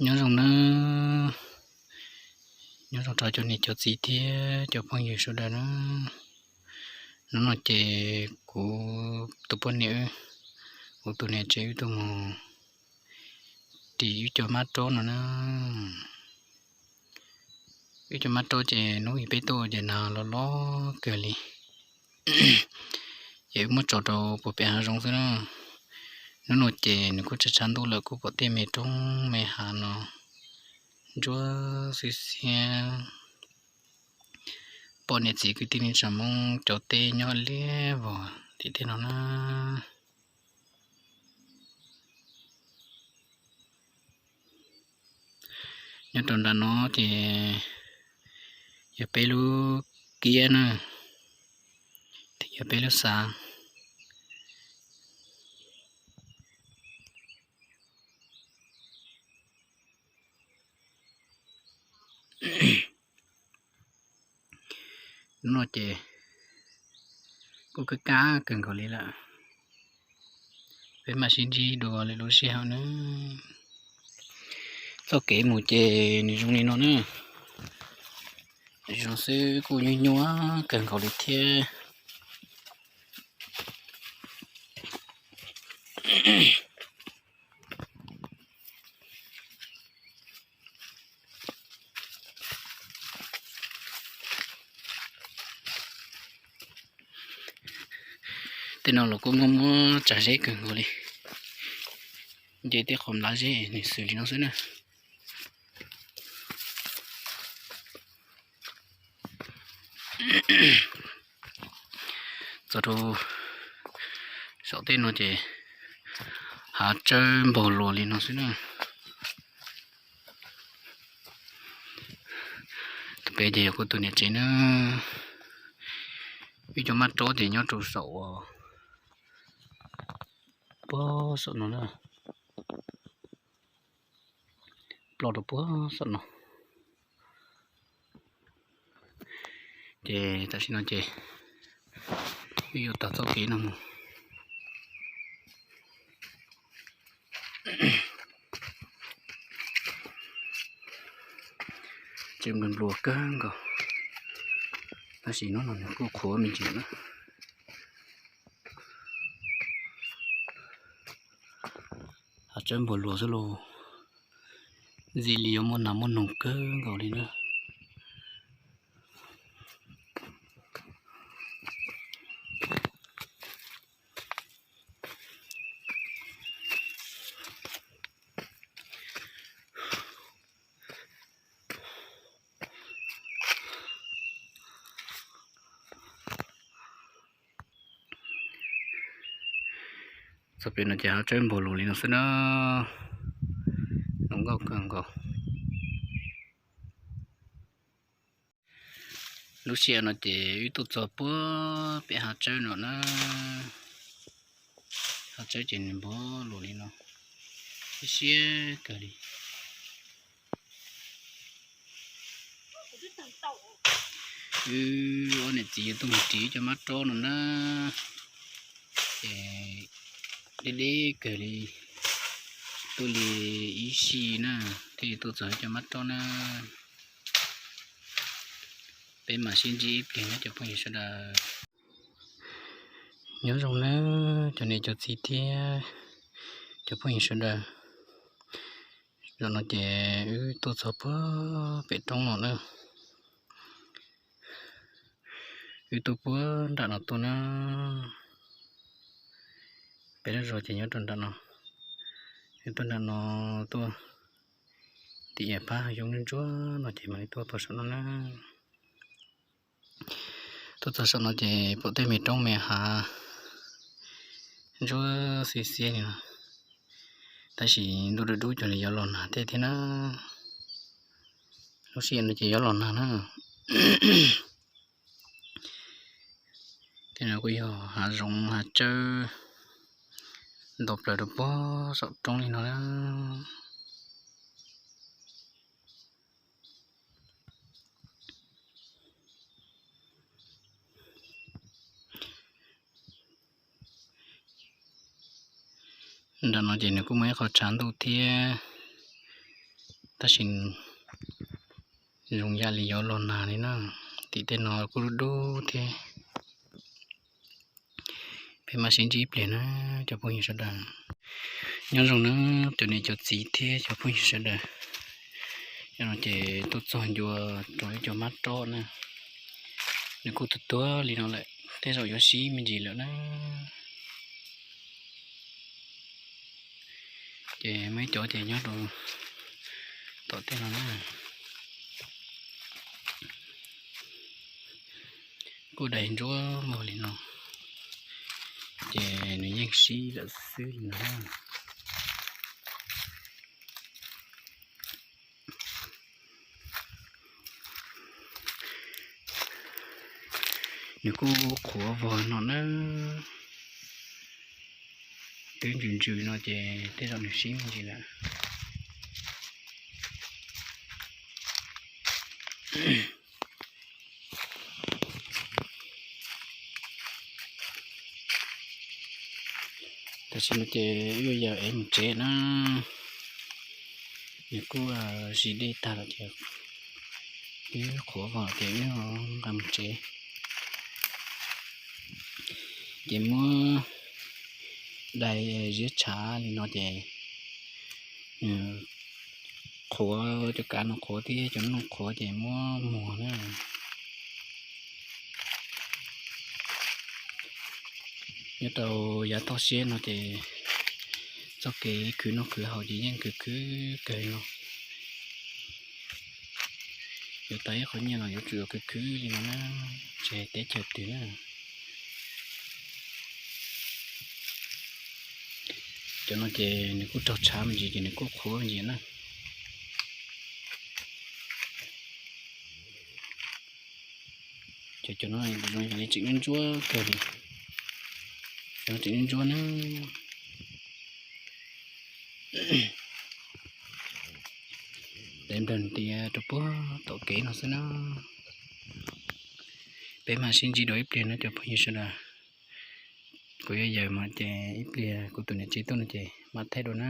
Nyob zoo na, nyob zoo rau cov niam cov txiv thiab cov phooj ywg sawv daws na. Hnub no ces kuv tus poj niam, kuv tus niam tsev wb tuaj mus ris wb cov mab raub no na. Wb cov mab raub ces hnub ib peb tuaj ces nag los los kawg li. Ces wb muab tso rau puag pem hav zoov xwb na. Hnub no ces nws kuj tshav tshav ntuj lawm, kuj pom tej me roob me hav no ntsuab xiab xiab. Pom niam txiv kwv tij neej tsa Hmoob cov teb nyob liab vog tim tej no na. Nyob rau nram no ces yog peb lub kiab na, thiab yog peb lub xav. Hnub no ces kuj kab kab kawg nkaus li lawm. Peb mam sib ntsib dua lwm lub sij hawm na. Txoj kev mus ces nws zoo li no na. Zoo xwb kuj nyuaj nyuaj kawg nkaus li thiab. Tej no los kuj muaj muab tsav zeb kawg nkaus li. Nce tej qhov nplaj zeb nws xws li no xwb na. Txog rau saum tej no ces hav tsawb npog luas li no xwb na. Tus pem ces yog kuv tus niam tsev na. Wb cov mab raub ces nyob rau saum, puag saum no na. Ploj rau puag saum no. Ces tam sim no ces wb yuav taug txoj kev no mus. Tseem nplua nplua kawg nkaus, tab sis hnub no nws kuj qhuav me ntsis na. Hav tsawb npog luas xwb los ntxim li yuav muaj nas muaj noog kawg nkaus li na. Txog pem no ces hav tsawb npog luas li no xwb na. Zoo nkauj kawg nkaus. Lub sij hawm no ces wb tuaj txog puag pem hav tsawb no na. Hav tsawb ces nws npog luas li no, siab siab kawg li. Wb ob niam txiv yuav tuaj mus ris cov mab raub no na, ces deb deb kawg li, tuaj li ib sij na thiaj li tuaj txog cov mab raub na. Peb mam sib ntsib ib pliag na cov phooj ywg sawv daws. Nyob zoo nawb cov niam cov txiv thiab cov phooj ywg sawv daws. Zaum no ces wb tuaj txog puag pem roob no na. Wb tuaj puag nram no tuaj na. Peb lub zos ces nyob rau nram no. Wb tuaj nram no tuaj tim pab yoov ntsuab no ces mam li tuaj txog saum no na. Tuaj txog saum no ces pom tej me roob me hav ntsuab xiab xiab li no, tab sis ntuj dub dub cuag li yuav los nag tej thiab na. Lub sij hawm no ces yuav los nag na. Tej no kuj yog hav zoov hav tsawb nto plaws rau puag saum roob li no na. Nram no ces nws kuj muaj ib qho tshav ntuj thiab, Tab sis zoo yam li yuav luag nag li na, tim tej no kuj dub dub thiab. Peb mam sib ntsib ib pliag na cov phooj ywg sawv daws. Nyob zoo na cov niam cov txiv thiab cov phooj ywg sawv daws. Yog no ces tuaj txog ncua rau ib co mab rob na, nws kuj tuag tuag li no lawm, tej zaum yuav sib me ntsis lawm na. Ces muaj ib cov ces nyob rau tom tej no na, kuj dai ntsuab npaum li no, ces nws yeej sib lawm xwb li no. Nws kuj qhuav vog no na, twb ntsws ntsws no ces tej zaum nws sib me ntsis lawm. Tam sim no ces wb yuav yawm ev mus tsev na, nws kuj sib dej tag lawm ces wb qhuav vog ces wb nqa mus tsev. Ces muab dai ziab tshav li no ces qhuav cov kav no qhuav thiab cov noog qhuav ces muab muag na. Nyob rau yav toj siab no ces txoj kev khwv noj khwv haus ces yeej khwv khwv kawg li no. Yuav tau ib qho nyiaj los yuav tsum yuav khwv khwv li no na, tsis hais teb chaws twg na. Cov no ces nws kuj raug tshav me ntsis ces nws kuj qhuav me ntsis na. Cov no zoo li tseem ntsuab kawg li, cov no tseem ntsuab na. Dev nplawg ntiav rau puag tom kev no xwb na. Peb mam sib ntsib dua ib pliag no cov phooj ywg sawv daws. Kuv yuav yawm mas ces ib pliag kuv tus niam tsev tuaj no ces mam thaij dua na.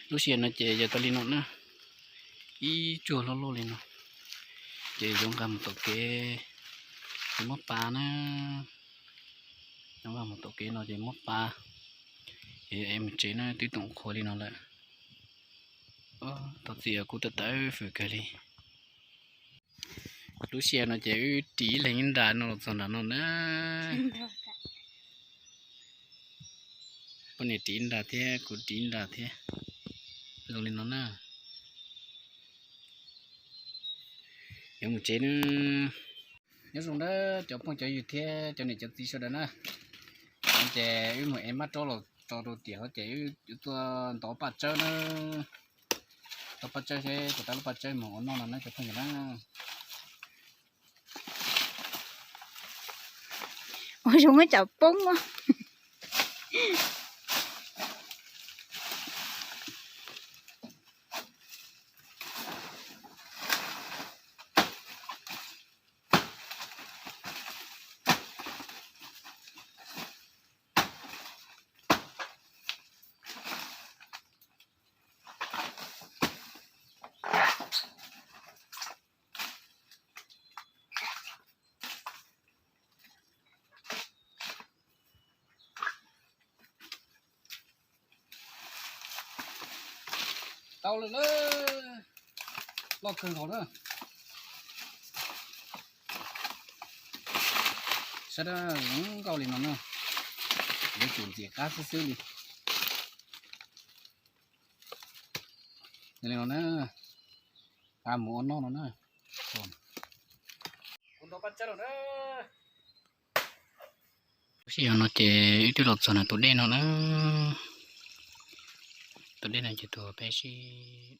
Lub sij hawm no ces yawm tau li no na, ib tsuag loj loj li no, ces yuav nqa mus tom kev, ces muab pa na. Yuav nqa mus tom kev no ces muab pa, es mus tsev na, twb toom qhuav li no lawm. Thov txim kuv tawm tawv fwm kawg li. Lub sij hawm no ces wb ris ib leeg ib nra no los txog nram no na. Poj niam ris ib nra thiab kuv ris ib nra thiab, zoo li no na. Yuav mus tsev na. Nyob zoo na cov phooj cov ywg thiab cov niam cov txiv sawv daws na. Ces wb mus ev mab rob los tso rau tiam ces wb yuav tuaj ntov paj tsawb na. Ntov paj tsawb seb puas tau lub paj tsawb mus ua noj no na cov phooj ywg na. Ua zoo ib tsam poob. Tau lawm na, loj kawg nkaus na. Saib dab zoo nkauj li no na, yuav tsum ntxim qab xwb xwb li. Li no na, mus ua noj no na. Kuv ntov paj tsawb lawm na. Lub sij hawm no ces wb twb los txog ntawm tus dej no na. Tus dej no ces tus peb sib